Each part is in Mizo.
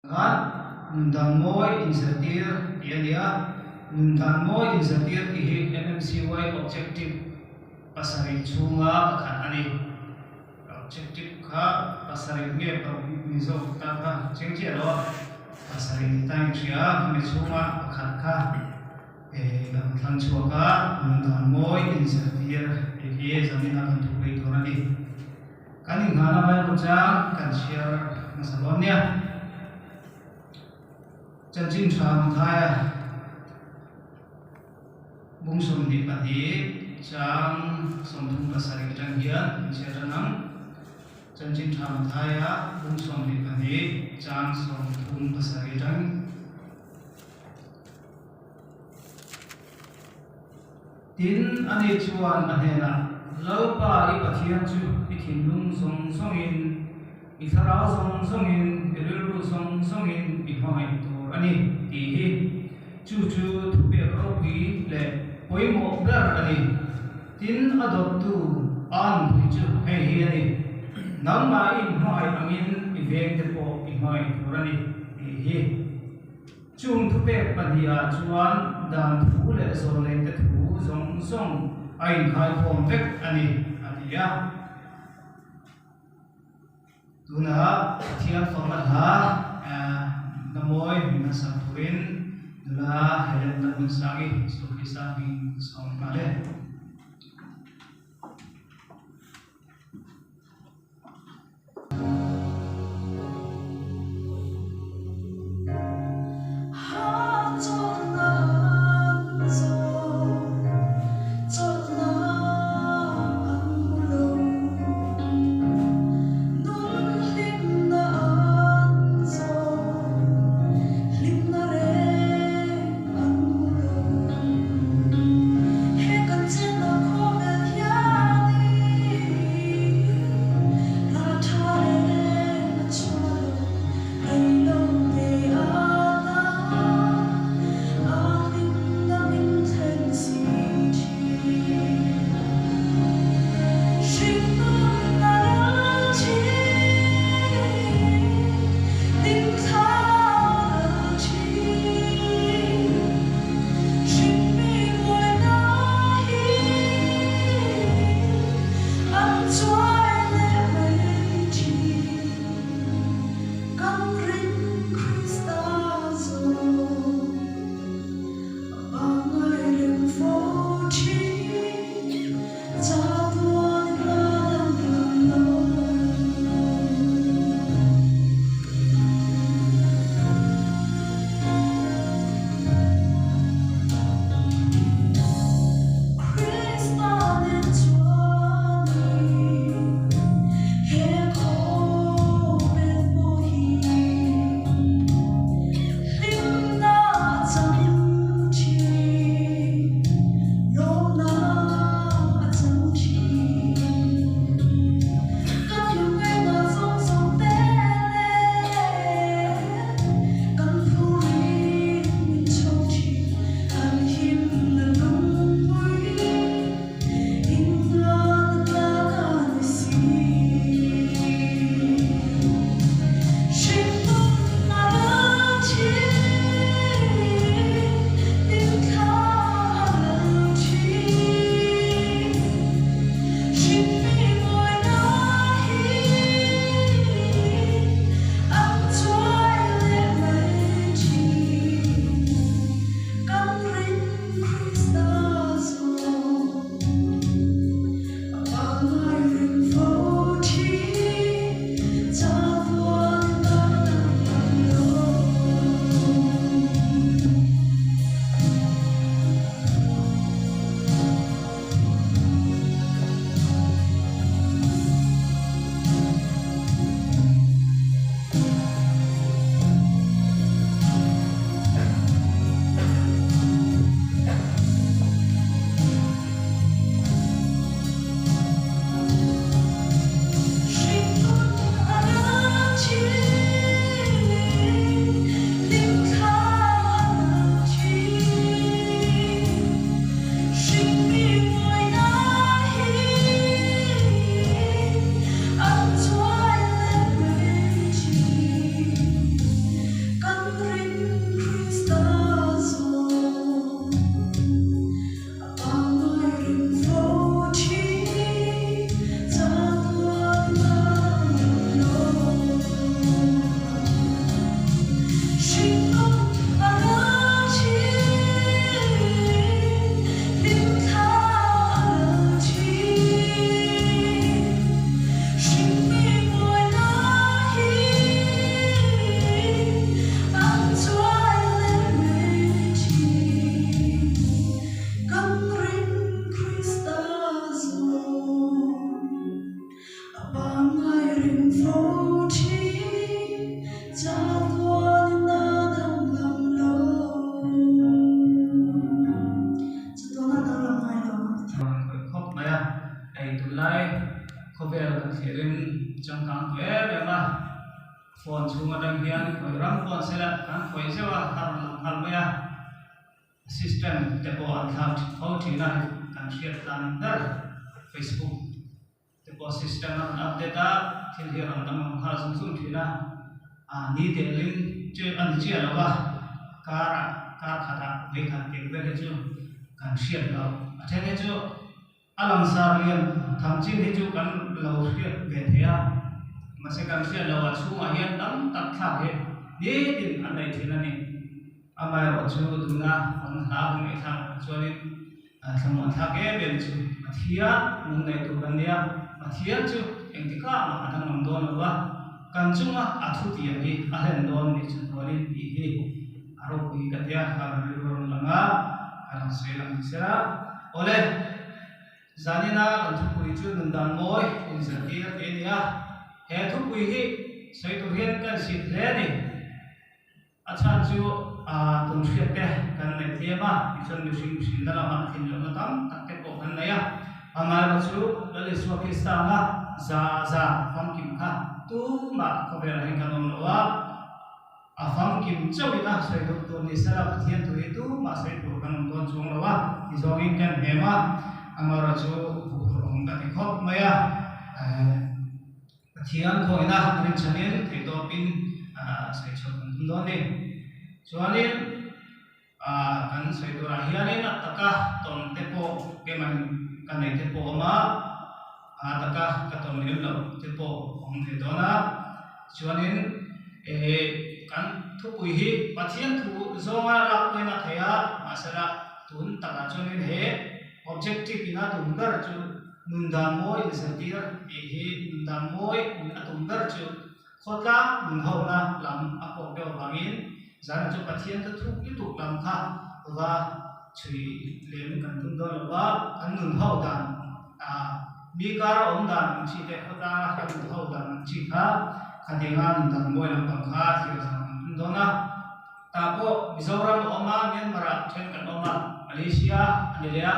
Khan nundan mawi inzirtir tih a ni a, nundan mawi inzirtir tih hi MMCY objective pasarih chhunga pakhat a ni. Objective kha pasarih nge paruk ni zawk ta kha cheng chiah lo a, pasarih ni ta in hria a, khami chhunga pakhat kha kan thlang chhuak a, nundan mawi inzirtir tih hi zanin a kan thupui tur a ni. Kan inghahna Bible chang kan chhiar hmasa dawn nia. Chanchin tha Mathaia bung 22 chang 37 atang hian kan chhiar tan ang. Chanchin tha Mathaia bung 22 chang 37 atang. Tin, ani chuan a hnenah, Lalpa i Pathian chu i thinlung zawng zawngin, i thlarau zawng zawngin, i rilru zawng zawngin i hmangaih tur a ni, tih hi. Chu chu thupek ropui leh pawimawh ber a ni. Tin, a dawttu a nupui chu hei hi a ni, Nangmah i inhmangaih angin i vengte pawh i hmangaih tur a ni, tih hi. Chung thupek pahnihah chuan dan thu leh zawlneite thu zawng zawng a inkhaikhawm vek a ni, a ti a. Tunah Pathian fakna hla Namawi min han sak turin nula Helen Lalnunsangi Isua Krista hming sawm nghal e. Phone chhung atang hian khawi ram pawh an sel a, kan khawih zeuh a, a rawn lang nghal mai a. System te pawh an thlak fo thin a, kan hriat tlan ber Facebook te pawh system a rawn update a, thil hi a rawn danglam nghal zung zung thin a. Ni telin chu a ni chiah lo va, karah kar khatah vawikhat tih vel hi chu kan hriat loh. A then hi chu. A langsar lian tham chin hi chu kan lo hriat ve thei a, mahse kan hriat loh a chhungah hian tam tak thlak hi nitin an nei thin a ni. Amaherawh chu tuna kan hla kan ngaihthlak ah chuanin thlamuan thlak em em chu Pathian nung nei tur kan nia, Pathian chu engtikah mah a danglam dawn lo va, kan chunga a thutiang hi a hlen dawn ni chu tuanin tih hi a ropui ka tia ka rilru a rawn lang a, ka rawn sawi lang ni sela. Awle, zanina kan thupui chu nun dan mawi inzirtir tih a ni a, he thupui hi sawi tur hian kan sit hle a ni. A chhan chu tum hriat te kan neih tlem a, tichuan mihring hrinna lamah thinlungna tam tak te pawh kan nei a. Amaherawhchu Lal Isua Krista anga za za famkim kha tumah khawvelah hian kan awm lo a. A famkim chauhin a sawi duh tur ni sela Pathian thu hi tumah sawi tur kan awm dawn chuang lo a, ti zawngin kan hnem a, amaherawhchu huphurh awm ka ti khawp mai a. Pathian khawina rinchhanin theihtawpin sawi chhoh kan tum dawn a ni. Chuanin kan sawi turah hianin a taka tawn te pawh keimahin ka nei te pawh a awm a, a taka ka tawn lem loh te pawh a awm thei dawn a. Chuanin kan thupui hi Pathian thu zawnga lak pawhin a thei a, mahsela tun takah chuanin he objective in a tum ber chu Nun dan mawi inzirtir tih hi nun dan mawi a tum ber chu khawtlang nun hona lam a kawk deuh avangin zan chu Pathian chu thuk lutuk lam kha va chhui lem kan tum dawn lo va, kan nun ho dan mi kara awm dan ang chi te khawtlanga kan nun ho dan ang chi kha khatianga nun dan mawi lampang kha thlir zan kan tum dawn a. Tah pawh Mizoram a awm a, Myanmar ah then kan awm a, Malaysia a ni leh a,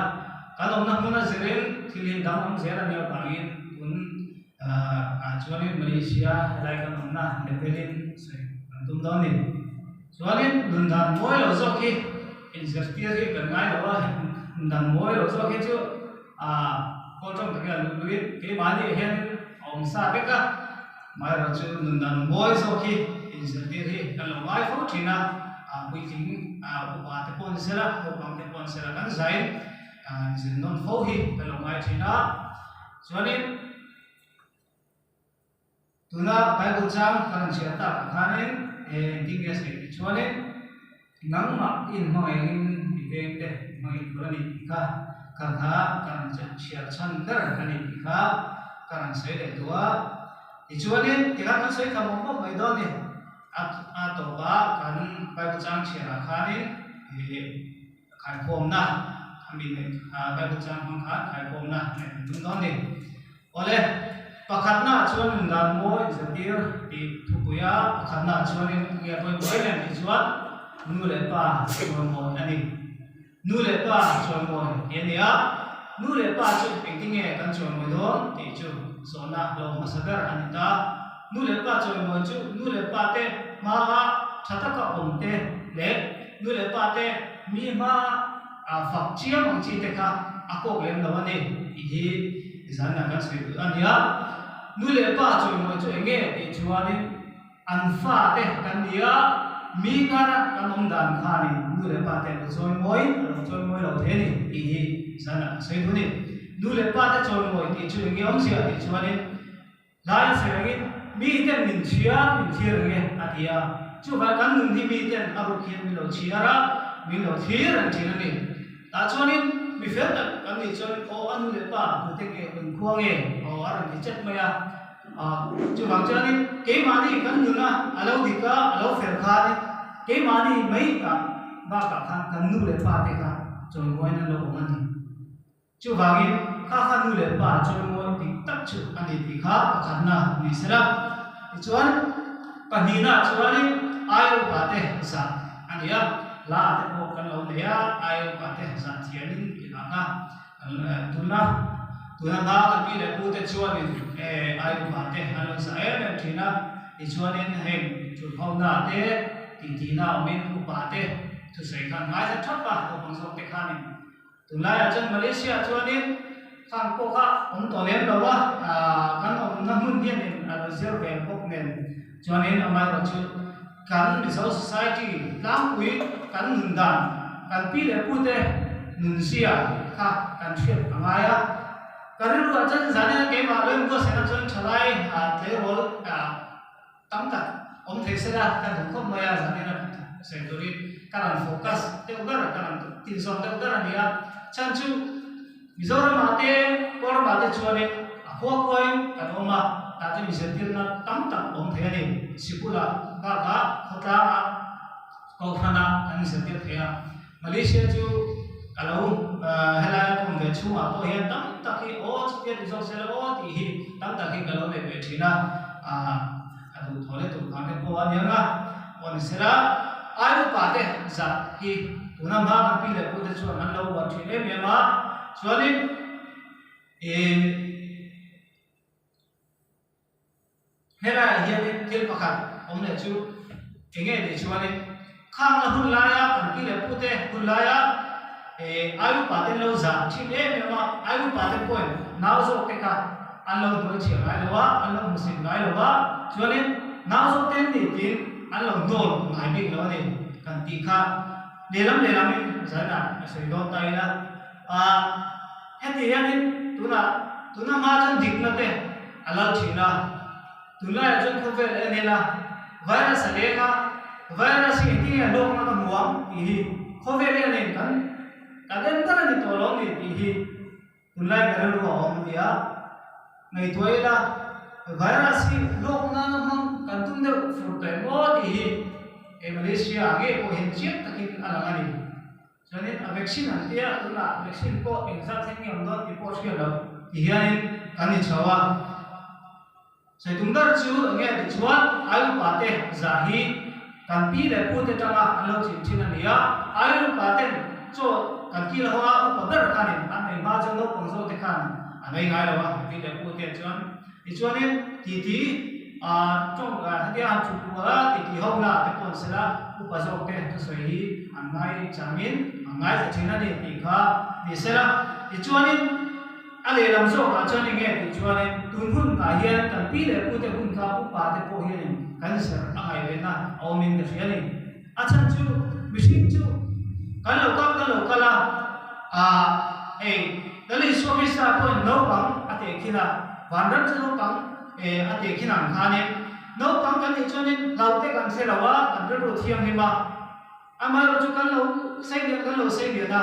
kan awmna hmun a zirin thil hi danglam zel a nia vangin tun ah chuanin Malaysia helai kan awmna level in sawi kan tum dawn a ni. Chuanin nun dan mawi lo zawk hi inzirtir hi kan ngai lo a, nun dan mawi lo zawk hi chu ah kawl tawng tak hian luh luhin keimahni ah hianin a awm sa vek a. Amaherawhchu nun dan mawi zawk hi inzirtir hi kan lo ngai fo thin a, puitling upa te pawh ni sela, naupang te pawh ni sela kan zain inzir nawn fo hi kan lo ngai thin a. Chuanin tuna Bible chang kan rawn chhiar tak ah khanin engtin nge a sawi tih chuanin nangmah inhmangaih angin mi veng te hmangaih tur a ni tih kha kha kha ka rawn chhiar chhan ber a ni tih kha ka rawn sawi leh duh a. Tichuanin tikhan kan sawi thla mawp mawp mai dawn a ni. A a tawpah kan Bible chang chhiarah khanin ih khaikhawmna a mi neih Bible chang hmang khan khaikhawmna neih kan tum dawn a ni. Awle, pakhatnaah chuan nun dan mawi inzirtir tih thupui a, pakhatnaah chuanin nge pawimawh em em tih chuan nu leh pa chawimawi a ni. Nu leh pa chawimawi tih a ni a, nu leh pa chu engtinge kan chawimawi dawn tih chu zawhna lo hmasa ber a ni ta. Nu leh pa chawimawi chu nu leh pa te hmaa tha taka awm te leh nu leh pa te mi hmaa fak chiam ang chi te kha a kawk lem lo a ni tih hi zanah kan sawi duh a ni a. Nu leh pa chawimawi chu eng nge tih chuanin an fa te kan ni a, mi kara kan awm dan khanin nu leh pa te an lo chawimawi, a lo chawimawi lo thei a ni tih hi zanah kan sawi duh a ni. Nu leh pa te chawimawi tih chu eng nge awmzia tih chuanin Hlai a sawi angin, Miten min chhiar, min thlir ang e, a ti a. Chuvang kan nun hi miten a ruk hian min lo chhiar a, min lo thlir reng thin a ni. Tah chuanin mi fel tak kan nih chuan, Aw, a nu leh pa tute nge, eng khua nge? Aw, a rawn ti chet mai a. Chuvang chuanin keimahni kan nuna a lo dik a, a lo fel khanin keimahni mai kah bakah khan kan nu leh pa te kha chawimawiin an lo awm a ni. Chuvangin, kha kha nu leh pa chawimawi dik tak chu a ni tih kha pakhatna ni se la. Tichuan, pahnihna chuanin ai upa te zah a ni a, hla te pawh kan lo nei a, ai upa te zah thiamin tih lah kha tuna tuna hma kan pi leh pu te chuanin ai upa te an lo zah em em thin a. Tichuanin heng thutho-na te, titi-na awmin upa te thusawi khan ngaithla thap a, naupang zawk te khanin Tunlaiah chuan Malaysia chuanin khang pawh kha awm tawh lem lo a, kan awmna hmun hianin a lo zir ve bawk nen chuanin amaherawhchu kan Mizo society tlangpui kan nun dan, kan pi leh pute nunzia kha kan hriat a ngai a. Ka rilruah chuan zanin a keimah lo inbuatsaihna chuan thalai tleirawl Tam tak awm thei se la, ka duh khawp mai a, zanin a sawi turin ka rawn focus deuh ber, ka rawn tinzawn deuh ber a ni a. Chhan chu Mizoramah te, Kawlramah te chuanin a khua khuain kan awm a, tah chuan inzirtirna tam tak awm thei a ni. Sikula bakah khawtlangah Kohhranah kan inzirtir thei a. Malaysia chu ka lo helaia ka awm ve chhungah pawh hian tam tak hi aw chutia ti zawk se la aw tih hi tam tak hi ka lo nei ve thin a, a duhthawh leh tur vang te pawh a niang a, aw ni sela ai upa te zah hi tuna hma kan pi leh pu te chuan an lo uar thin em em a, chuanin ih. Helaiah hianin thil pakhat awm leh chu eng nge tih chuanin khangna hun laia kan pi leh pute hun laia ai upa ten lo zah thin em em a, ai upa te pawhin nau zawk te kha an lo hnuai chhiah ngai lo a, an lo hmusit ngai lo a, chuanin nau zawk te an nih tiin an lo hnawl ngai bik lo a ni kan tih kha lehlam lehlamin zainah a sawi dawn ta ila. A, heti hianin tunah, tuna hma chuan dikna te a lal thin a, tunlaiah chuan khawvel a en ila, virus a leng a, virus hi engtin nge hlawkna ka hmu ang tih hi khawvel hi a nen kan kan en ber a ni tawh lo ni tih hi tunlai ka rilru a awm a ni a, ngaihtuah ila virus hi hlawk nana hmang kan tum deuh fur tawh em aw tih hi he Malaysia ah ngei pawh hian chiang takin a lang a ni. Chuanin a vaccine an tia, tunah vaccine pawh engzat thleng nge awm dawn tih pawh hriat loh ti hianin kan ni chho a. Sawi tum ber chu eng nge tih chuan ai upa te zah hi kan pi leh pu te tanga an lo chin thin a ni a, ai upa ten chaw kan kil ho a, upa ber khanin an ei hma chuan naupang zawk te khan an ei ngai lo a, pi leh pu te chuan. Tichuanin titi tawng hetia han chhuk kual a titi ho na te pawh an sel a, upa zawk te thusawi hi an ngai changin an ngaithla thin a ni tih kha ni sel a. Tichuanin a lehlam zawkah chuan eng nge tih chuanin tun hun ah hian kan pi leh pu te hun kha upa te pawh hianin kan zir a ngaihvenna a awmin ka hria a ni. A chhan chu mihring chu kan lo kal kan lo kal a, ah hei Lal Isua Krista pawhin naupang a tehkhin a, vanram chu naupang eh a tehkhin ang khanin naupang kan nih chuanin hlauhte kan hre lo a, kan rilru thianghlim a, amaherawh chu kan lo sei lian kan lo sei lian a,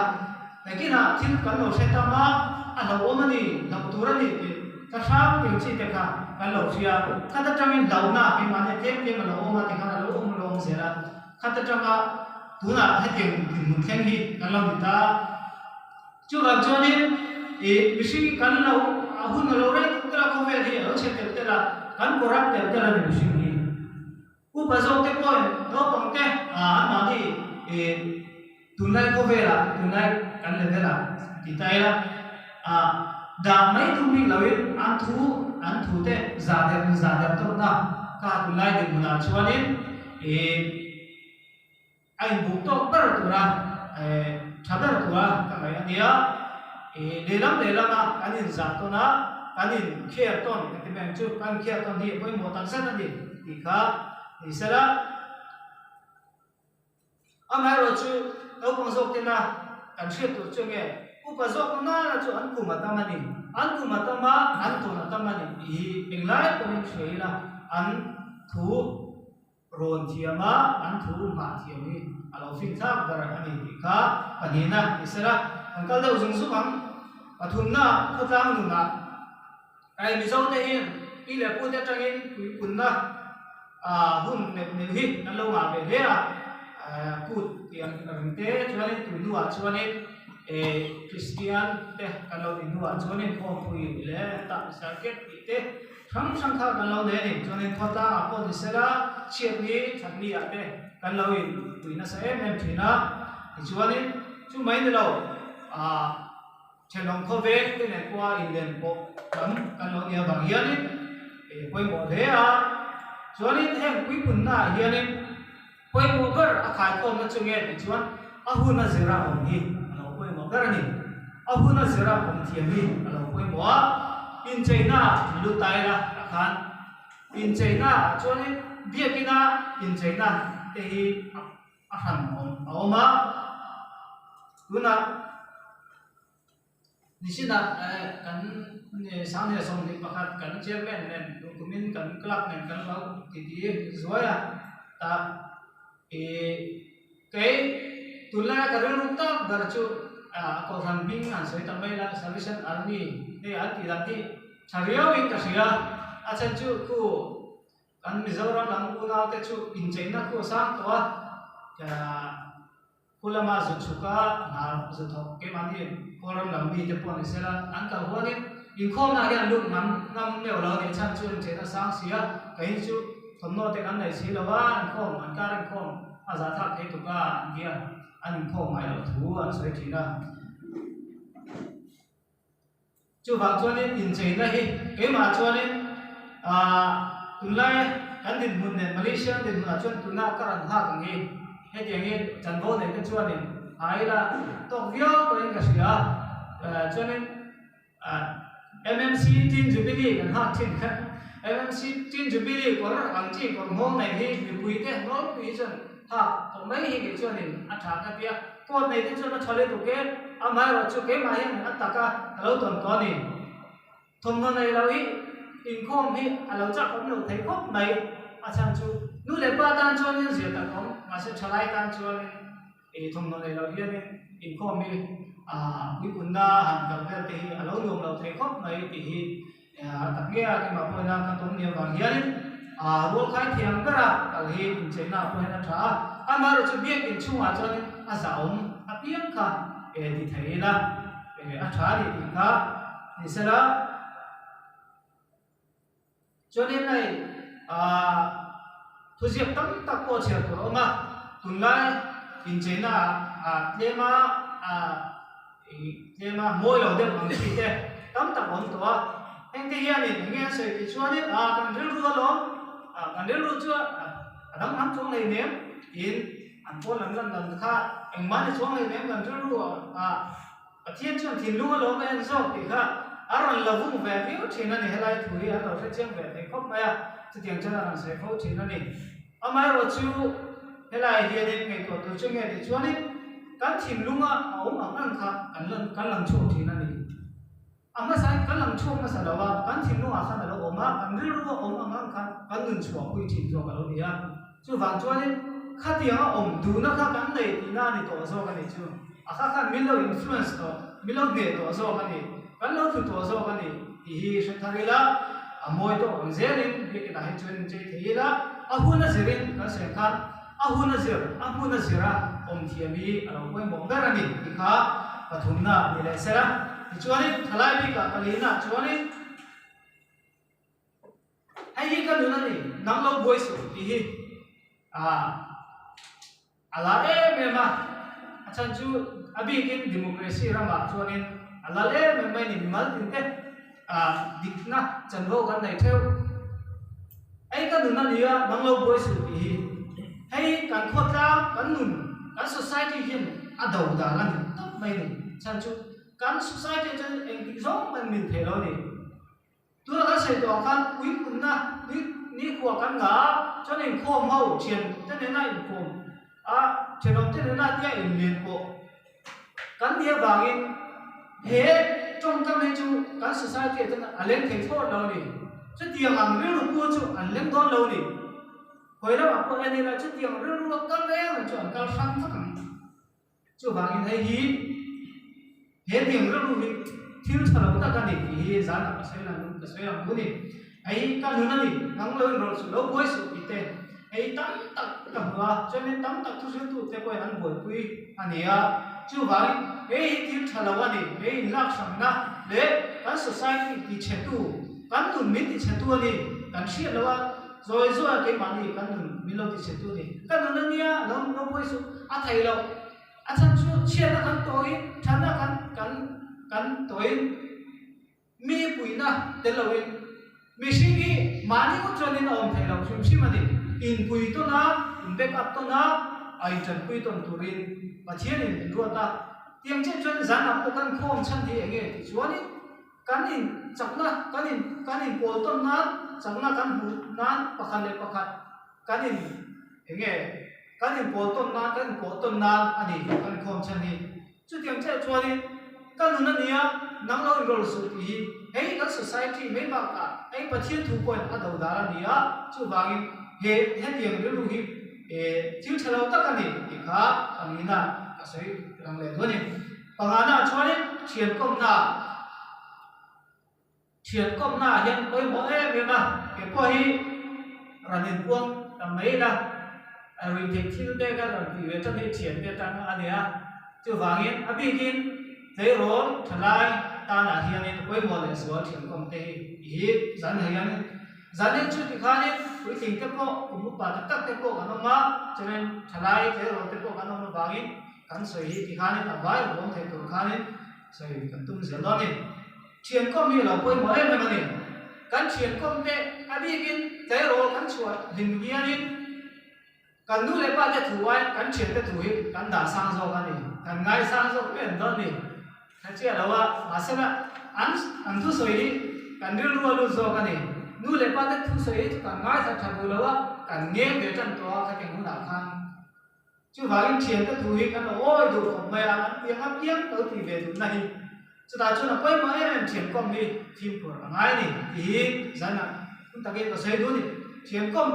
nakinah thil kan lo hre tam a, a hlauhawm a ni, hlauh tur a ni tih ka hrang tih chi te kha kan lo hria, khat atangin hlauhna keimahni tlem tlem a lo awm a tikhan a lo awm lo awm zel a, khat atanga tunah hetiang dinhmun thleng hi kan lo ni ta. Chuvang chuanin ih mihring hi kan lo a hun a lo rei tel tel a, khawvel hi a lo chhe tel tel a, kan corrupt tel tel a ni mihring hi. Upa zawkte pawhin naupangte anmahni ih tunlai khawvelah tunlai kan level-ah ti ta ila dah mai tum bik loin an thu an thute zah der zah der tawkna kha tunlai dinhmunah chuanin ih a inbuk tawk ber tura tha ber tura ka ngaih a nia. Ih lehlam lehlama kan inzah tawn a, kan inkher tawn ka ti mai ang chu, kan inkher tawn hi a pawimawh tak zet a ni tih kha ni sela. Amaherawh chu naupang zawk tena kan hriat tur chu enge upa zawk nana chu an kum a tam a ni, an kum a tam a, an tawn a tam a ni tih hi englai pawhin hria ila an thu Rawn thiam a, an thu nghah thiam hi a lo fin thlak ber a ni tih kha pahnihna ni sela, kan kal deuh zung zung ang. Pathumna khawtlang nunah hei Mizo te hian pi leh pu te atangin puipunna hun neuh neuh hi kan lo ngah ve hle a, kut tih ang reng te chuanin tun hnuah chuanin Kristian te kan lo nih hnuah chuanin khawmpui leh hetah circuit tih te Hrang hrang kha kan lo nei a ni. Chuanin khawtlangah pawh ni sela, chhiatni thatni ah te kan lo in pui nasa em em thin a. Tichuanin chu mai ni lo, ah thenawm khawveng te nen pawha inlen pawh tam kan lo nih avang hianin pawimawh hle a. Chuanin heng puipunnaah hianin pawimawh ber a khaikhawmna chu nge tih chuan a hun a zira awm hi a lo pawimawh ber a ni. A hun a zira awm thiam hi a lo pawimawh a, incheinaah lu taila ah khan incheinaah chuanin biakina incheina te hi a hran awm a awm a, tunah. Nisinah kan 2021 kan chairman nen kumin kan club nen kan lo titi zuai a tah ih kei tunlaia ka rilru tak ber chu kohhran hming an sawi ta mai la Salvation Army hei an tih dan hi tha riauin ka hria a chhan chu khu kan Mizoram lam unaute chu incheina khu a sang tawh a. Khu lama zu chhuk a, hna zu thawk keimahni kawlram lam mite pawh ni sela, an kal huanin inkhawmna hian lut ngam ngam meuh lo a nih chhan chu inchei na sang si a, ka in chu thawmhnaw te kan nei si lo a, inkhawm an kar inkhawm a zahthlak thei tuk a an ti a, an inkhawm ngai loh thu an sawi thin a. Chuvang chuanin incheina hi keimah chuanin aah tunlai kan dinhmun nen Malaysia dinhmunah chuan tuna ka rawn nghak ang hi hetiang hi chanvo nei te chuanin a ila tawk viau tawhin ka hria a chuanin aah MMC Tin Jubilee kan nghak thin kha MMC Tin Jubilee kawr ang chi kawr nghawng nei hi mipui te nawlpui hi chuan hak tawh mai hi kei chuanin a tha ka tia. Court nei te chuan a tha lutuk e, amaherawhchu keimah hian a tak a a lo tawn tawh a ni. Thawmhnaw nei lo hi inkhawm hi a lo chak awm lo thei khawp mai, a chhan chu nu leh pa tan chuanin zir tak awm, mahse thalai tan chuanin ih thawmhnaw nei lo hianin inkhawm hi ah puipunna han kal vel te hi a lo nuam lo thei khawp mai tih hi a tak nge a keimah pawhin a ka tum ni avang hianin ah rual khai thiam bera kal hi incheina ah pawh hian a tha a, amaherawhchu biakinn chhungah chuanin a zahawm apiang kha eh ti thei ila eh a tha a ni tih kha ni sela. Chuanin hei ah thuziak tam tak pawh chhiar tur a awm a, tunlai incheina ah ah tlema ah Ih tlema mawi lo deuh ang chi te tam tak awm tawh a, hengte hianin eng nge an sawi tih chuanin ah kan rilru alawm ah kan rilru chu a dang lam chuang hlei nem tiin an pawn lam lan dan kha engmah ni chuang hlei nem kan rilru ah Pathian chuan thinlung alawm a en zawk tih kha a rawn la vung ve viau thin a ni, helai thu hi an lo hrechiang ve thei khawp mai a, chutiang chuan a rawn sawi fo thin a ni. Amaherawhchu helai hianin ngaihtuah tur chu nge tih chuanin kan thinlunga a awm ang ang kha kan lan kan lang chhuak thin a ni. A hmasain kan lang chhuak hmasa lo a, kan thinlungah khan a lo awm a, kan rilru a awm ang ang khan kan nun chhuah pui thin zawk a lo ni a. Chuvang chuanin khatianga awm duhna kha kan nei tihna a ni tawh zawk a nih chu. A kha khan min lo influence tawh, min lo hneh tawh zawk a ni, kan lo thlu tawh zawk a ni tih hi hre thar ila, a mawi tawk ang zelin biakinah hi chuan inchei thei ila, a hun a zirin kan sawi ang khan a hun a zir, a hmun a zira awm thiam hi a lo pawimawh ber a ni tih kha pathumna ni leh sela. Tichuanin thalai bikah palina chuanin. Hei hi ka nun a ni, nang lo buai suh tih hi ah a la em em a, a chhan chu a bikin democracy ramah chuanin a lal em em mai ni, mimal tin te ah dikna chanvo kan nei theuh. Hei ka nun a ni a, nang lo buai suh tih hi hei kan khawtlang, kan nun, kan society hian a do dan a ni tawp mai ni, chhan chu kan society ah chuan engtik zawng kan mil thei lo a ni. Tuna kan sawi tawh ang khan puipunna ni nikhua kan ngah a, chuan inkhawm ho thian te nena inkawm a, thenawm te nena tia inlen pawh kan nih avangin he tawngkam hi chu kan society ah chuan a leng thei thlawt lo a ni. Chutiang ang rilru pu chu an leng dawn lo a ni. Khawi lamah pawh en ila chutiang rilru a kal reng reng chu an kal hrang vak ang. Chuvangin hei hi he tiang rilru hi thil tha lo tak a ni tih hi zanah ka sawi lang ka sawi ang tu ni. Hei hi ka nun a ni, nang lo inrawlh suh, lo buai suh tih te hei tam tak ka hmu a, chuanin tam tak thuhriltu te pawhin an buaipui a ni a. Chuvangin hei hi thil tha lo a ni, hei inlak hrangna leh kan society tichhetu, kan nun min tichhetu a ni, kan hriat lo a. Zawi zawi a keimahni kan nun min lo ti chhe tu ni. Ka nun a nia lo lo buai suh a thei lo. A chhan chu chhiatna kan tawiin thatna kan kan kan tawiin mi puihna tel loin mihring hi. mahni ngawt chuanin a awm theih loh hrim hrim a ni. Inpui tawn a, in back up tawn a, a intanpui tawn turin Pathianin min ruat a. Tiang chiah chuan zanah pawh kan khawm chhan hi eng nge tih chuanin kan in chakna, kan in kan inpawl tawn nan, chakna kan hmuh nan pakhat leh pakhat kan in eng nge kan inpawl tawn nan, kan inpawh tawn nan a ni kan khawm chhan hi. Chutiang chiah chuanin ka nun a nia, nang lo inrawlh suh tih hi hei kan society mai bakah hei Pathian thu pawhin a do dar a ni a, chuvangin he hetiang rilru hi thil tha lo tak a ni tih kha pangina ka sawi rang leh duh a ni. Pangana chuanin thiankawmna. Thian kawmnaah hian pawimawh em em a, kei pawh hi rawn inpuang ta mai ila, ruih theih thil te ka rawn tih ve tan hi thian te atang a nia. Chuvangin a bikin tleirawl thalai tanah hianin pawimawh leh zual thian kawm te hi hi zan hian zanin chu tikhanin puitling te pawh kum upa tak tak te pawh kan awm a, chuanin thalai tleirawl te pawh kan awm avangin kan sawi hi tikhanin a vai huam thei tur khanin sawi kan tum zel dawn a ni. Thiankawm hi a lo pawimawh em em a ni. Kan thiankawm te a bikin tleirawl kan chhuah hlim hianin kan nu leh pa te thu aiin kan thiante thu hi kan dah sang zawk a ni. Kan ngai sang zawk em dawn a ni. Thla chiah lo a, mahsela an an thusawi hi kan rilru a lut zawk a ni. Nu leh pa te thusawi hi chu kan ngaithla tha duh lo a, kan ngeng ve tan tawh a khatiang hunah khan. Chuvangin thiante thu hi kan lo awi duh khawp mai a, an piang apiang lo tih ve duhna hi chutah chuan a pawimawh em em thiankawm hi fimkhur a ngai a ni tih hi zanah hun takin ka sawi duh a ni. Thiankawm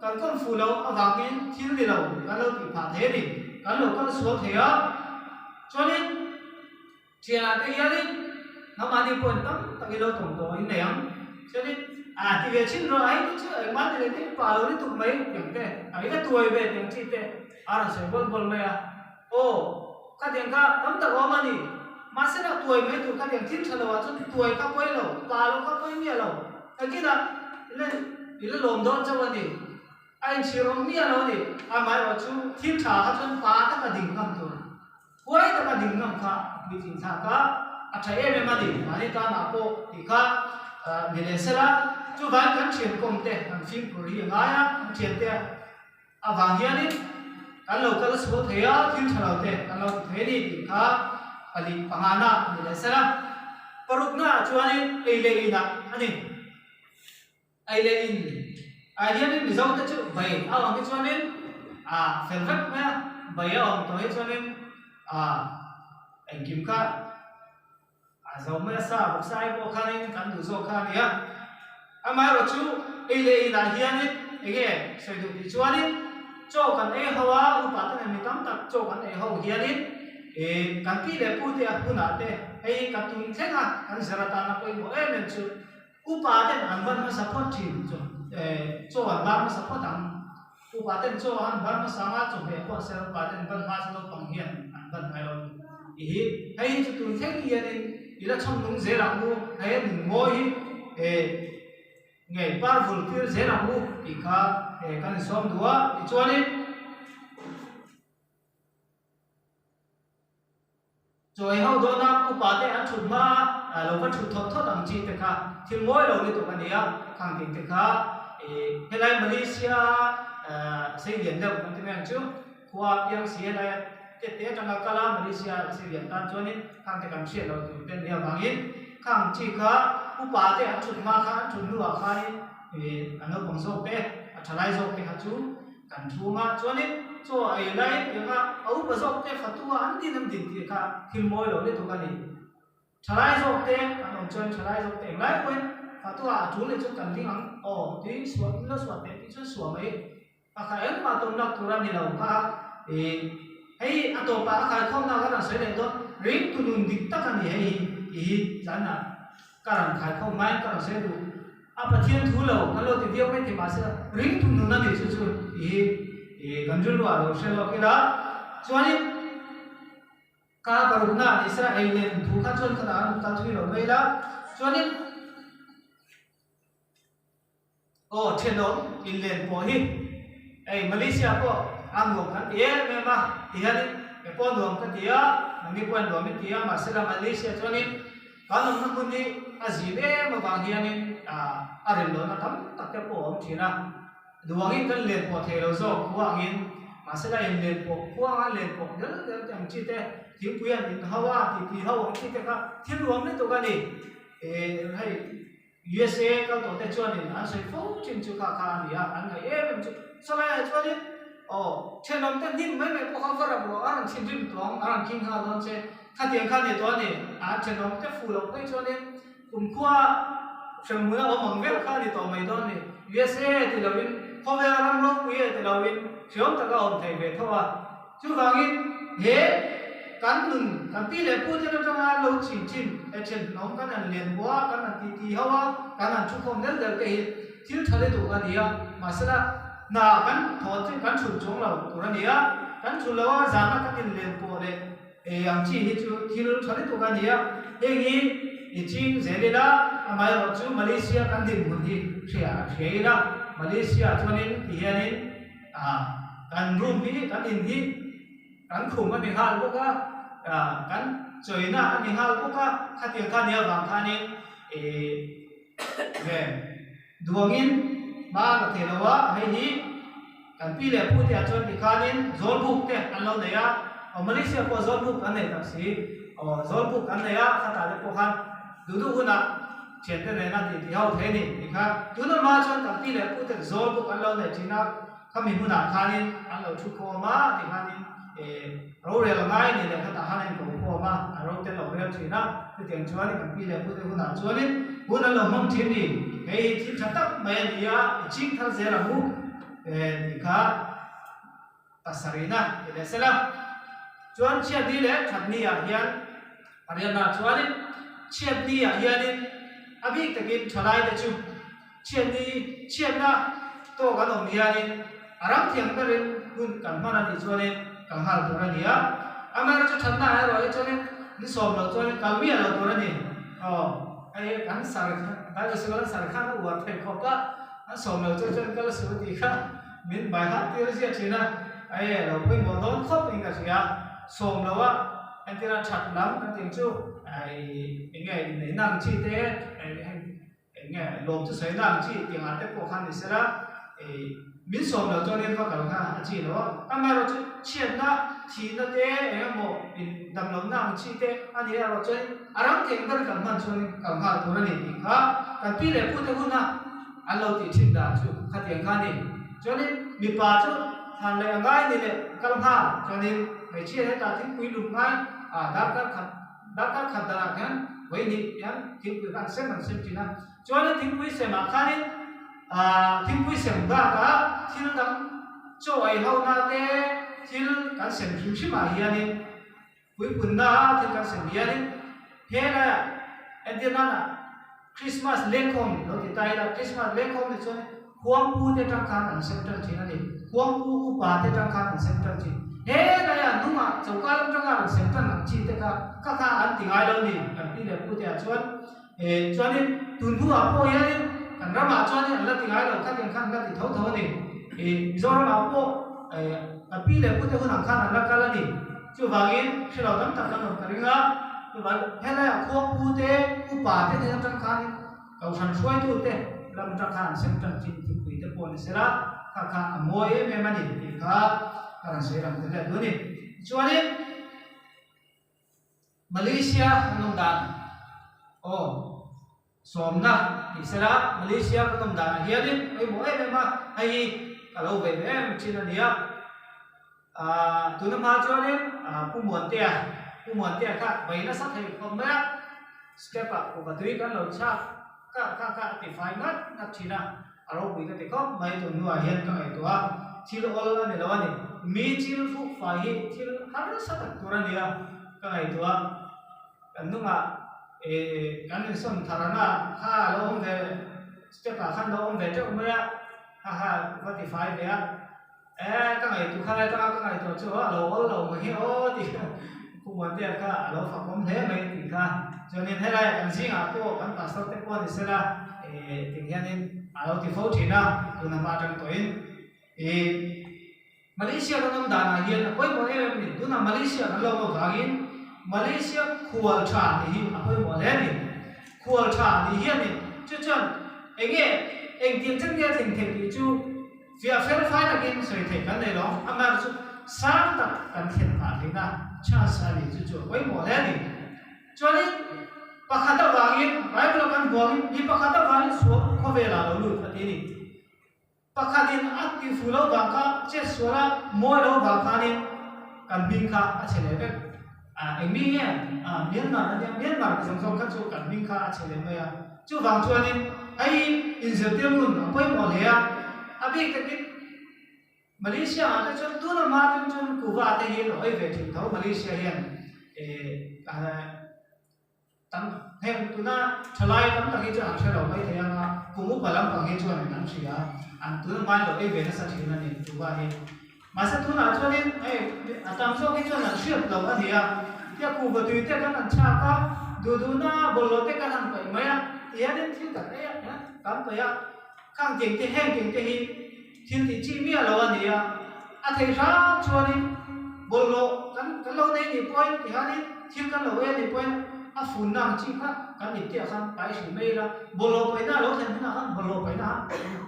kan kawm fuh loh avangin thil ni lo kan lo tih phah thei a ni, kan lo kal sual thei a, chuanin Thianah te hianin nangmahni pawhin tam takin lo tawng tawh in nei ang. Chuanin a ti ve chin rawh, a hei chu engmah ni leh te pa lo lutuk mai tiang te, a ila tuai ve tiang chi te a rawn sawi bawl bawl mai a. Aw, khatiang kha tam tak awm a ni. Mahse lah tuai mai tur khatiang thil tha lo ah chuan tuai kha pawi lo, pa lo kha pawi miah lo. Nakinah ila ila lawm dawn chauh a ni. A inchhir awm miah lo a ni. Amaherawh chu thil tha kha chuan pa taka ding ngam tur. Huai taka ding ngam kha a puitling thlak a, a tha em em a ni, mahni tanah pawh tih kha ni leh sela, chuvangin kan thiankawm te kan fimkhur hi a ngai a, kan thiante avang hianin kan lo kal sual thei a, thil tha lo te kan lo ti thei a ni tih kha pali pangana ni leh sela, paruknaah chuanin ei leh inah a ni. Ei leh in ah hianin Mizo te chu bai a awm hi chuanin ah fel vek mai a, bai a awm tawh hi chuanin ah engkim kha a zo mai a, sa bawk sa ai pawh khanin kan duh zawk kha a ni a. Amaherawh chu ei leh in ah hianin eng nge sawi duh tih chuanin chaw kan ei ho a, upa te nen mi tam tak chaw kan ei ho hianin ih kan pi leh pu te a hunah te hei ka tum thleng a kan zir atana pawimawh em em chu Upa ten an van hmasa phawt thin chu chaw an bar hmasa phawt ang. Upa ten chaw an bar hmasa anga chawhmeh pawh se upa ten van hma chu naupang hian an van ngai lo ni. I hi hei hi chu tun thleng hianin i la chhawm nung zel ang u, hei a nun mawi hi ngei par vul tir zel ang u tih kha kan insawm duh a. Tichuanin. Chawi ho dawna upa te an thut hma a lo va thut thawt thawt ang chi te kha thil mawi lo lutuk a ni a, khang tih te kha ih helai Malaysia sei lian deuh kan ti mai ang chu, khua piang si helai te te atanga kal a Malaysia sei lian tan chuanin khang te kan hriat loh tur te nia vangin khang chi kha upa te an thut hma kha an thut hnuah khanin ih a naupang zawk te a thalai zawk te kha chu Kan chhungah chuanin chaw a ei lai pianga a upa zawk te fatua an din an din tih kha thil mawi lo lutuk a ni. Thalai zawk te kan awm chuan thalai zawk te englai pawhin fatua a tul leh chu kan ding ang aw tui suah in lo suah teh tih chuan suah mai a kha engmah tawn lak tur a ni lo kha ih hei a tawpah a khaikhawmna kan rawn sawi leh dawn ring tu nun dik tak a ni hei hi tih hi zanah ka rawn khaikhawm hmain ka rawn sawi duh. A Pathian thu lo kan lo ti viau mai thei mahse ring tum nun a nih chu chu tih hi ih kan rilru ah lo hre lawk ila. Chuanin ka parukna ah ni sela ei len thu kha chuan khatah an kal thui lo mai ila. Chuanin aw thenawm inlen pawh hi hei Malaysia pawh a nuam kan ti em em a ti hianin kei pawh nuam ka ti a, nangni pawhin nuam i ti a mahsela Malaysia chuanin kan awmna hmun hi. a zim em avang hianin a rem lohna tam tak te pawh a awm thin a. Duangin kan len pawh thei lo zawk khua angin, mahsela in len pawh khua anga len pawh del del te ang chi te, thingpui an in ho a, titi ho ang chi te kha thil nuam lutuk a ni. Hei USA kal tawh te chuanin an sawi fo thin chu kha kha a ni a, an ngaih em em chu. Chulaiah chuanin aw thenawm te hnim mai mai pawh kha va rap rawh, a rawn thinrim tawh ang, a rawn khing nghal dawn che. Khatiang kha a ni tawh a ni, an thenawm te fuh loh phei chuanin Kumkhua hremhmun a awm ang vel kha a ni tawh mai dawn a ni. USA ti loin khawvel ram ropui e ti loin hriam taka a awm thei ve tho a. Chuvangin he kan nun, kan pi leh pu ten atanga lo chin thin he thenawm kan han lian pawh a, kan han ti ti ho a, kan han thukhawm del del te hi thil tha lutuk a ni a. Mahsela hna kan thawh chu kan thulh chuang lo tur a ni a, kan thulh lo a zana kan inlen pawh leh Ei ang chi hi chu thil tha lutuk a ni a, heng hi i ching zel ila, amaherawh chu Malaysia kan dinhmun hi hria hria ila, Malaysia chuanin ti hianin ah kan room hi kan in hi kan khum a ni nghal bawk a, ah kan chawina a ni nghal bawk a, khatiang kha nia vang khanin ih nge duangin hma la thei lo a, hei hi. Kan pi leh pu te ah chuan tikhanin zawlbuk te an lo nei a, aw Malaysia pawh zawlbuk an nei tak si, aw zawlbuk an nei a, khatah te pawh khan duh duh hunah thiante nena tih tih ho thei a ni tikha tuna hma chuan kan pi leh pu ten zawlbuk an lo nei thin a, khami hmunah khanin an lo thu khawm a tikhanin eh rorel ngai ni leh khatah khan a inko khawm a, a ro te lo rel thin a, chutiang chuan kan pi leh pu te hunah chuanin hun an lo hmang thin ni, hei hi thil tha tak mai a ni a, i ching thar zel ang u. Tih kha pasarihna ti leh sela. Chuan chhiatni leh thatni ah hian pariatna chuanin chhiatni ah hianin a bik takin thalai te chu chhiatni chhiatna tawk an awm hianin a ram thiang berin hun kan hman a nih chuanin kal nghal tur a ni a. Amaherawhchu thatna ah erawh hi chuanin ni sawm loh chuanin kal miah lo tur a ni. Aw hei kan sar Bible sikul an sar khan a uar thei khawp a. An sawm lo chu chuan kal su tih kha min bai hah tir ziah thin a, ae lo pawimawh dawn khawp in ka hria. Sawm lo a entir a that lam kan tih chu ai eng nge inneihna ang chi te eng nge lawm chu sawina ang chi tih ang ah te pawh khan ni sela ei min sawm lo chuan in va kal kha a chi lo a. Amaherawh chu chhiatna thihna te eng emaw in dam lohna ang chi te a ni erawh chuan a ram theng ber kal hman chuan kal nghal tur a ni tih kha kan pi leh pu te huna An lo tih thin dan chu khatiang kha a ni. Chuanin mipa chu thlan leh a ngai ni leh kal nghal. Chuanin hmeichhia hetah thingpui lum ngai ah darkar khat darkar khat danah khian vawi hnih hian thingpui kha an sem an sem thin a. Chuanin thingpui semah khanin ah thingpui sem bakah thil dang chaw ei ho na te thil kan sem hrim hrim ah hianin Puipunna thil kan sem hianin he laiah entir nana Christmas lengkhawm lo ti ta ila, Christmas lengkhawm ni chuan Khuangpu te atang khan an sem tan thin a ni. Khuangpu upa te atang khan an sem tan thin. He laiah nungah choka lam tanga rawn sem tan ang chi te kha kha kha an ti ngai lo ni kan pi leh pu te ah chuan. Chuanin tun hnuah pawh hianin kan ramah chuanin an la ti ngai lo khatiang khan an la ti tho tho a ni. Mizoramah pawh kan pi leh pu te hunah khan an la kal a ni. Chuvangin hrelo tam tak kan awm ka ring a, chuvangin helaiah khuangpu te, upa te hnen atang khanin Kohhran hruaitu te lam atang khan an sem tan thin thingpui te pawh ni sela, kha kha a mawi em em a ni tih kha ka rawn sawi lang tel leh duh a ni. Tichuanin Malaysia kan awm dan aw Sawmna tih sela Malaysia kan awm danah hianin pawimawh em em a, hei hi ka lo ve ve em thin a nia. Aaa tuna hma chuanin Pu Muantea, Pu Muantea kha vei nasa thei khawp mai a, step ah kuhva tui kan lo chhak kha kha kha a ti fai ngat ngat thin a, a ropui ka ti khawp mai tun hnuah hian ka ngaihtuah a, thil awl a ni lo a ni, mi chil fuk fai hi thil harsa tak tur a nia ka ngaihtuah a, kan hnungah ih kan insawn thar ana kha a lo awm ve step ah khan lo awm ve teuh mai a, kha kha va ti fai ve a. E, ka ngaihtuah kha lai tanga ka ngaihtuah chu a lo awl lo mai hi aw tih Pu Muantea kha a lo fakawm hle mai tih kha. Chuanin helaiah kan zingah pawh kan pastor te pawh a ni sela eh ting hianin a lo ti fo thin a, tuna hma atang tawhin ih Malaysia kan awm danah hian a pawimawh em em a ni. Tunah Malaysia kan lo awm avangin Malaysia khual tha tih hi a pawimawh hle a ni. Khual tha nih hianin chu chuan enge engtiang chen nge a thleng theih tih chu fiah fel fai takin sawi theih kan nei lo. Amaherawhchu chu sang tak kan thlen phah theihna chance a ni chu chu a pawimawh hle a ni. Chuanin pakhat avangin Bible-a kan huangin mi pakhat avangin sual khawvelah lo lut a ti a ni. Pakhatin a ti fu lo vang kha chet sual a mawi lo vang khanin kan hming kha a chhe leh vek. A eng mi nge? A Myanmar a nia, Myanmar zawng zawng kha chu kan hming kha a chhe leh mai a. Chuvang chuanin hei inzirtir nun a pawimawh hle a, a bik takin Malaysia ah te chuan tuna hma atang chuan kuva te hi an hawi ve thin tho Malaysia hian eh Tam heng tuna thalai tam tak hi chu an hre lo mai thei ang a, kum upa lampang hi chuan an hria a, an tuna hmain lo ei ve nasa thin a ni tuva hi. Mahse tunah chuanin hei a tam zawk hi chuan an hriat lo a ni a, tia kuhva tui te kan han chhak a, duh duhna bawlhhlawh te kan han paih mai a, tihianin thil kan ei a, kan paih a, khang tiang te heng tiang te hi thil tih chi miah lo a ni a, a thei hram chuanin bawlhhlawh kan kan lo nei nih pawhin tihianin thil kan lo ei a nih pawhin a funna ang chi kha kan iptiah khan pai hrih mai ila, bawlhhlawh paihna a lo thlen hunah khan bawlhhlawh paihna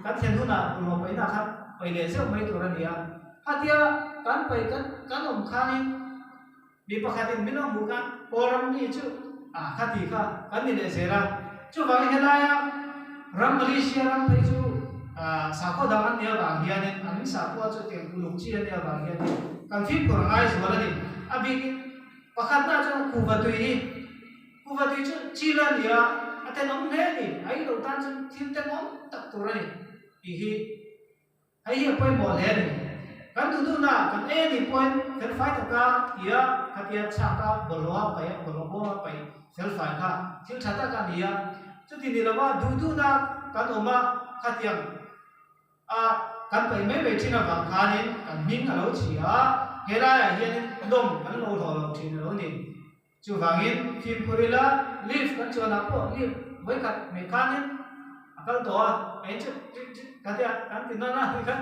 kan thlen hunah bawlhhlawh paihna khan paih leh zeuh mai tur a ni a, khatia kan paih kan kan awm khanin mi pakhatin min lo hmuh khan Kawlram mi chu ah kha ti kha kan ni leh zel a, chuvangin helaia ram Malaysia ram phei chu ah sakhaw dang an nih avang hianin an sakhua chu tiang uluk chi an nih avang hianin kan fimkhur a ngai zual a ni. A bikin pakhatna chuan kuhva tui hi kuhva tui chu chil a ni a, a tenawm hle a ni, a ei loh tan chuan thil tenawm tak tur a ni tih hi. Hei hi a pawimawh hle a ni. Kan duh duhna kan ei a nih pawhin felfai taka tia khatia chhaka bawlhhlawha paih a, bawlhhlawh bawma paih felfai kha thil tha tak a ni a. Chuti ni lova duh duhna kan awm a, khatiang a kan paih mai mai thin avang khanin kan hming a lo chhia a, helaiah hianin lawm kan lo hlawh lo thin a lo ni. Chuvangin fimkhur ila lift kan chuanah pawh lift vawikhat mai khanin a kal tawh a, eng chu ṭik ṭik ka tia kan ti nawn a ni khan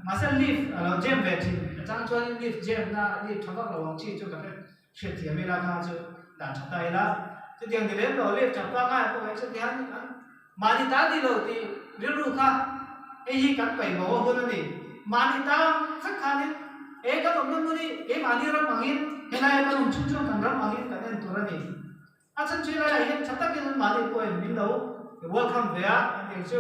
mahse lift a lo jam ve thin a chang chuanin lift jam na lift tha vak lo ang chi chu ka hre hriatthiam ila kha chu dan tha ta ila chutiang ni lem lo lift tha pangngai pawh hi chuti hian an mahni ta ni lo tih rilru kha hei hi kan paihmawh a hun a ni. Mahni ta vek khanin he kan awmna hmun hi keimahni ram angin helaia kan awm chhung chuan kan ram angin kan en tur a ni. A chhan chu helaiah hian tha takin an mahni pawhin min lo welcome ve a, an tih chu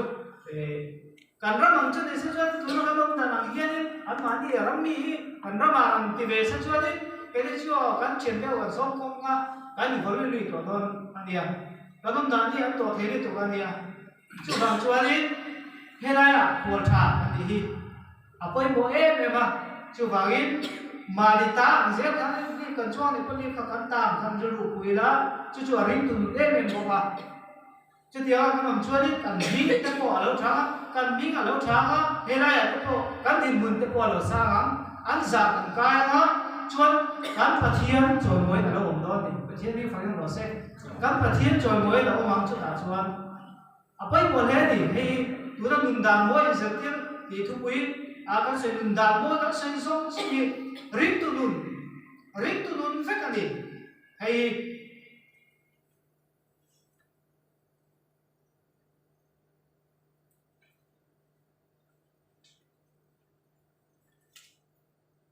kan ram ang chu ni se chuan tuna kan awm dan ang hianin an mahni ram mi hi kan ramah rawn ti ve se chuanin keini chu aw kan thian deuh kan sawm khawm nga kan invawi lui tawh dawn a nia. Kan awm dan hi an tawh thei lutuk a nia. Chuvang chuanin helaiah khual tha kan tih hi a pawimawh em em a. Chuvangin mahni ta ang zel khan lift kan chuang leh pawh lift kha kan ta ang khan rilru pui ila, chu chu a ring tun em em bawk a. Chutianga kan awm chuanin kan hming te pawh a lo chang a, kan hming a lo chang a, helaiah te pawh kan dinhmun te pawh a lo sang ang, an zah kan kai ang a, chuan kan Pathian chawimawiin a lo awm dawn a ni. Pathian hming fak in rawh se. Kan Pathian chawimawi lo awm ang chutah chuan a pawimawh hle a ni. Hei hi tuna nun dan mawi inzirtir tih thupui a kan sawi nun dan mawi kan sawi zawng zawng hi ringtu nun, ringtu nun vek a ni. Hei hi.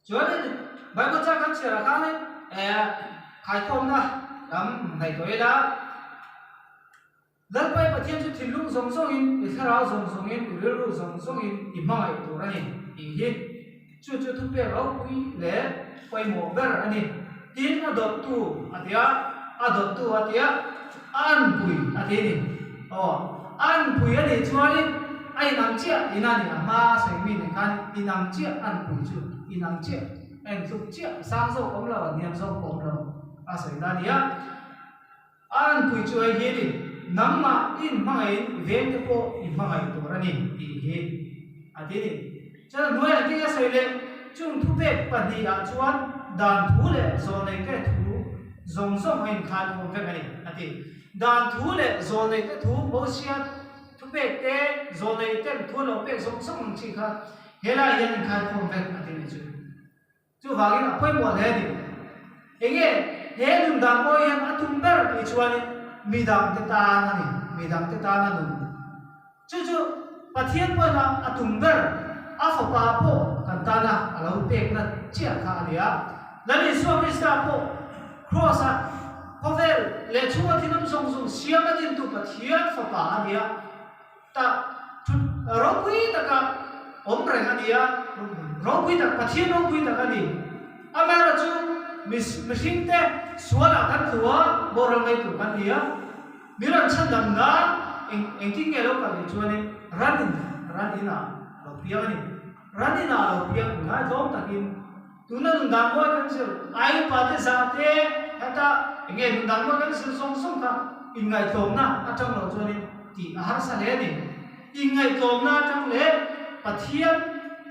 Chuanin Bible chang kan chhiarah khanin eh khaikhawmna lam ngaihtuah ila, Lalpai Pathian chu thinlung zawng zawngin, i thlarau zawng zawngin, i rilru zawng zawngin i hmangaih tur a ni tih hi chu chu thupek ropui leh pawimawh ber a ni. Tin, a dawttu a ti a, a dawttu a ti a, a anpui a ti a ni. Aw, a anpui a nih chuanin a inang chiah tihna a ni, a hma sawi mi nen khan inang chiah anpui chu inang chiah, a intluk chiah, sang zawk awm lo, a hniam zawk pawh awm lo a sawi na a ni a. A anpui chu hei hi a ni, nangmah i inhmangaihin i vengte pawh i hmangaih tur a ni tih hi a ti a ni. Chuan a hnuaiah engtin a sawi leh? Chung thupek pahnihah chuan dan thu leh zawlneite thu zawng zawng a inkhai khawm vek a ni a ti. Dan thu leh zawlneite thu Mosia thupek te, zawlneiten thu a lo pek zawng zawng ang chi kha helaiah hian inkhai khawm vek a ti a ni chu. Chuvangin a pawimawh hle a ni. Enge he nun dan pawh hian a tum ber tih chuanin. midangte tan a ni, midangte tana nun. Chu chu Pathian pawhin a tum ber, a Fapa pawh kan tana a lo pekna chiah kha a ni a. Lal Isua Krista pawh Kraws-ah khawvel leh chhunga thil awm zawng zawng siam a dintu Pathian Fapa a ni a. Tah thut ropui taka awm reng a ni a, ropui tak, Pathian ropui tak a ni. Amaherawhchu mihringte sualah kan tlu a, boral mai tur kan ni a. Mi rawn chhandam nan eng engtin nge lo kal tih chuanin ran in ran inah a lo piang a ni. Ran inah a lo piang ngaitlawm takin tuna nun dan mawi kan zir ai upa te zah te heta eng nge nun dan mawi kan zir zawng zawng kha inngaihtlawmna atang lo chuanin tih a harsa hle a ni. Inngaihtlawmna atang leh Pathian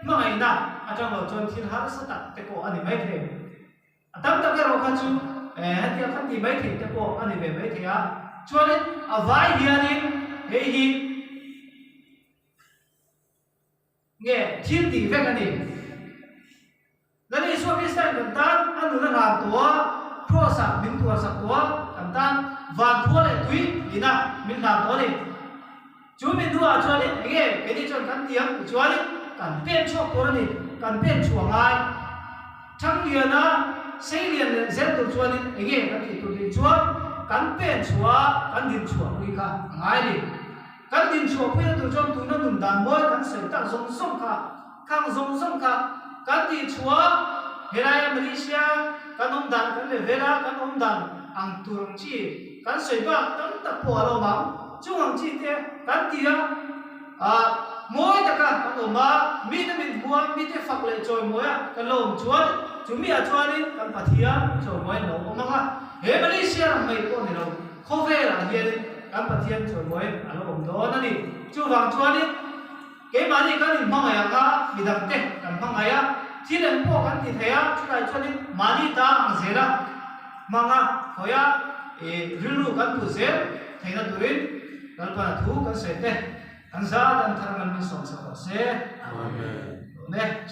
hmangaihna atang lo chuan thil harsa tak te pawh a ni maithei. A tam tak erawh kha chu hetiang kha ti mai thei te pawh a ni ve mai thei a, chuanin a vai hianin hei hi nge thil tih vek a ni. Lal Isua Kristain kan tan a nun a hlan tawh a, Kraws-ah min tuarsak tawh a, kan tan van khua leh tui ina min hlan tawh a ni. Chu mi hnuah chuanin eng nge keini chuan kan ti ang tih chuanin kan pen chhuak tur a ni, kan pen chhuah ngai. Thangliana seilian leh zel tur chuanin eng nge kan tih tur tih chuan kan pen chhuah a, kan din chhuah pui kha a ngai a ni. Kan din chhuah puina tur chuan tuna nun dan mawi kan sawi tak zawng zawng kha, khang zawng zawng kha kan tih chhuah a, helaia Malaysia kan awm dan kan leh vel a, kan awm dan ang tur ang chi kan sawi bak tam tak pawh a lo awm ang. Chung ang chi te kan ti a, ah mawi taka kan awm a, mite min hmu a, mite fak leh chawimawi a kan lo awm chuan chu miah chuanin kan Pathian chawimawi an lo awm ang a, he Malaysia ram mai pawh ni lo, khawvelah hianin kan Pathian chawimawi a lo awm dawn a ni. Chuvang chuanin keimahni kan inhmangaih ang a, midangte kan hmangaih a, thil eng pawh kan ti thei a, chulai chuanin mahni ta ang zel a, Hmanga khawia i rilru kan put zel theihna turin Lalpana thu kan sawi te kan zat an thar ngan min sawm chho rawh se. Amen.